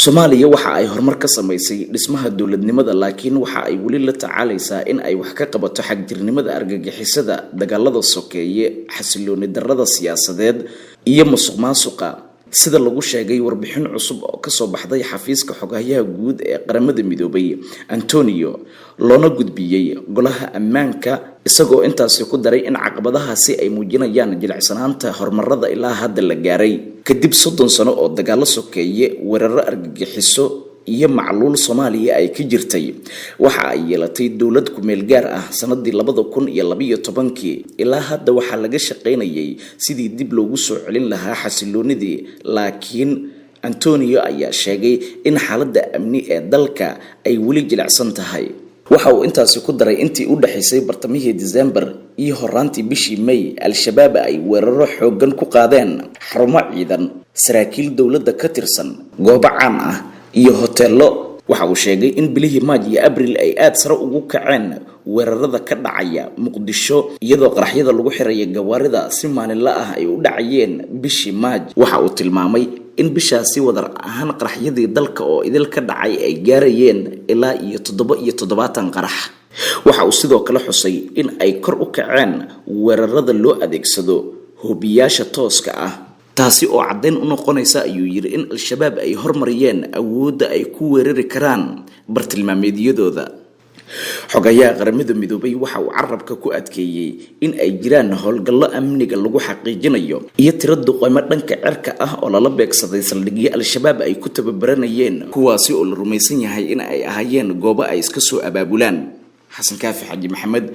Soomaaliya waxa ay horumar ka samaysay dhismaha dowladnimada, laakiin waxa ay weli la tacaalaysaa in ay wax ka qabato xagjirnimada, argagixisada, dagaalada sokeeye, xasilooni darrada siyaasadeed iyo musuq maasuqa, sida lagu sheegay warbixin cusub oo kasoo baxday xafiiska xoghayaha guud ee Qaramada Midoobay Antonio, loona gudbiyey Golaha Ammaanka, isagoo intaasi ku daray in caqabadahaasi ay muujinayaan jilicsanaanta horumarada ilaa hadda la gaaray kadib 30 sano oo dagaalo sokeeye, weeraro argagixiso iyo macluul Soomaaliya ay ka jirtay. Waxa ay yeelatay dowlad kumeel gaar ah sanadii 2012-kii. Ilaa hadda waxaa laga shaqaynayay sidii dib loogu soo celin lahaa xasiloonidii, laakiin Antonio ayaa sheegay in xaaladda amni ee dalka ay weli jilicsan tahay. Waxa uu intaasi ku daray intii u dhexaysay bartamihii December iyo horaantii bishii May, Al-Shabaab ay weeraro xooggan ku qaadeen xarumo ciidan, saraakiil dowladda ka tirsan, goobo caan ah iyo hoteello. Waxa uu sheegay in bilihii Maaj iyo Abril ay aada sare ugu kaceen weerarada ka dhacaya Muqdisho, iyadoo qaraxyada lagu xiraya gawaarida si maalinla ah ay u dhacayeen bishii Maaj. Waxa uu tilmaamay in bishaasi wadar ahaan qaraxyadii dalka oo idil ka dhacay ay gaarayeen ilaa iyo 77 qarax. Waxa uu sidoo kale xusay in ay kor u kaceen weerarada loo adeegsado hoobiyaasha tooska ah, taasi oo caddayn u noqonaysa, ayuu yidhi, in Al-Shabaab ay hormariyeen awoodda ay ku weerari karaan bartilmaameedyadooda. Xogayaha Qaramada Midoobay waxa uu carabka ku adkeeyey in ay jiraan howlgallo amniga lagu xaqiijinayo iyo tiro duqeymo dhanka cirka ah oo lala beegsaday saldhigyo Al-Shabaab ay ku tababaranayeen, kuwaasi oo la rumaysan yahay in ay ahaayeen goobo ay iska soo abaabulaan. Xasan Kaafi Xaji Maxamed.